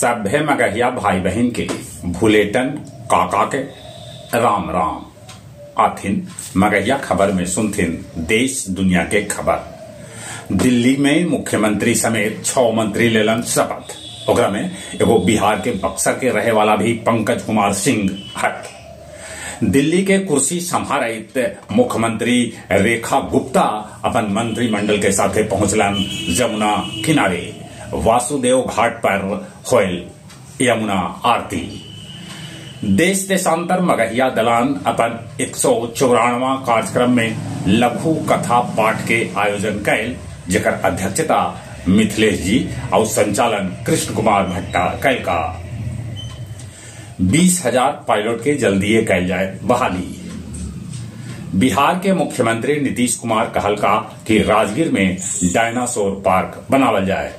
सभे मगहिया भाई बहन के भुलेटन काका के राम राम। आथिन मगहिया खबर में सुनथिन देश दुनिया के खबर। दिल्ली में मुख्यमंत्री समेत 6 मंत्री लेलन शपथ। ओकरा में एगो बिहार के बक्सर के रहे वाला भी पंकज कुमार सिंह हट। दिल्ली के कुर्सी संभालत मुख्यमंत्री रेखा गुप्ता अपन मंत्रिमंडल के साथे पहुंचलन जमुना किनारे। वासुदेव घाट पर होयल यमुना आरती। देश देशांतर मगहिया दलान अपन 194वां कार्यक्रम में लघु कथा पाठ के आयोजन कैल, जेकर अध्यक्षता मिथिलेश जी और संचालन कृष्ण कुमार भट्टा कैल का। 20,000 पायलट के जल्दीए कैल जाए बहाली। बिहार के मुख्यमंत्री नीतीश कुमार कहल का कि राजगीर में डायनासोर पार्क बनावल जाए।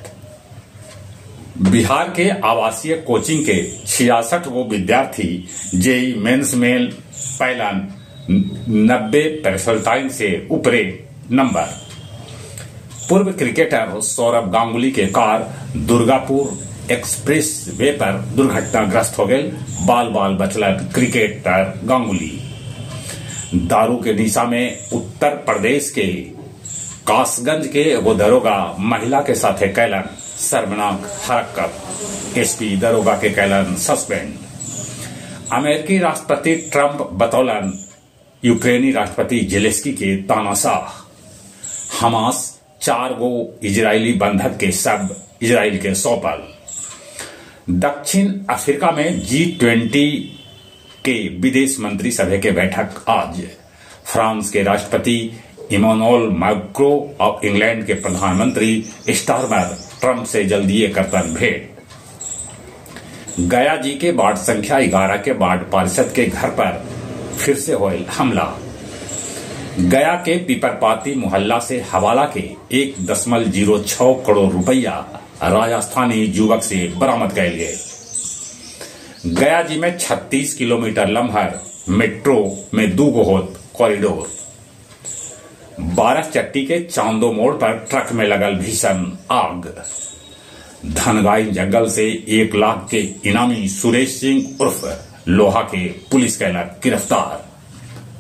बिहार के आवासीय कोचिंग के 66 गो विद्यार्थी जेई मेंस में पैलन 90 परसेंटाइल से ऊपरे नंबर। पूर्व क्रिकेटर सौरभ गांगुली के कार दुर्गापुर एक्सप्रेस वे पर दुर्घटनाग्रस्त हो गए, बाल बाल बचलन क्रिकेटर गांगुली। दारू के निशा में उत्तर प्रदेश के कासगंज के एगो दरोगा महिला के साथे कैलन शर्मनाक हरकत, एसपी दरोगा के कैलन सस्पेंड। अमेरिकी राष्ट्रपति ट्रंप बतौलन यूक्रेनी राष्ट्रपति जेलेंस्की के तानाशाह। हमास 4 गो इजरायली बंधक के सब इजराइल के सौंपल। दक्षिण अफ्रीका में G20 के विदेश मंत्री सभा के बैठक आज। फ्रांस के राष्ट्रपति इमानुएल मैक्रो और इंग्लैंड के प्रधानमंत्री स्टारमर ट्रंप से जल्दी करतन भेंट। गया जी के वार्ड संख्या 11 के वार्ड पार्षद के घर पर फिर से होयल हमला। गया के पीपरपाती मोहल्ला से हवाला के 1.06 करोड़ रुपया राजस्थानी युवक से बरामद कैल गए। गया जी में 36 किलोमीटर लम्हर मेट्रो में 2 गो होत कॉरिडोर। 12 चट्टी के चांदो मोड़ पर ट्रक में लगल भीषण आग। धनगाई जंगल से 1 लाख के इनामी सुरेश सिंह उर्फ लोहा के पुलिस कैलक गिरफ्तार।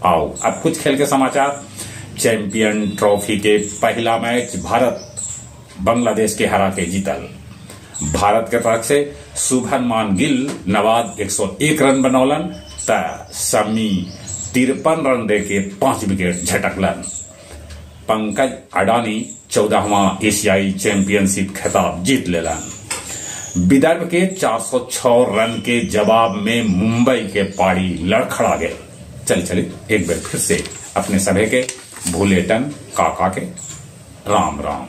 आओ अब कुछ खेल के समाचार। चैंपियन ट्रॉफी के पहला मैच भारत बांग्लादेश के हरा के जीतल। भारत के तरफ से शुभमन गिल नवाद 101 रन बनौलन त शमी 53 रन दे के 5 विकेट झटकलन। पंकज अडानी 14वां एशियाई चैंपियनशिप खिताब जीत लेलन। विदर्भ के 406 रन के जवाब में मुंबई के पारी लड़खड़ा गए। चल चले एक बार फिर से अपने सभे के भूलेटन काका के राम राम।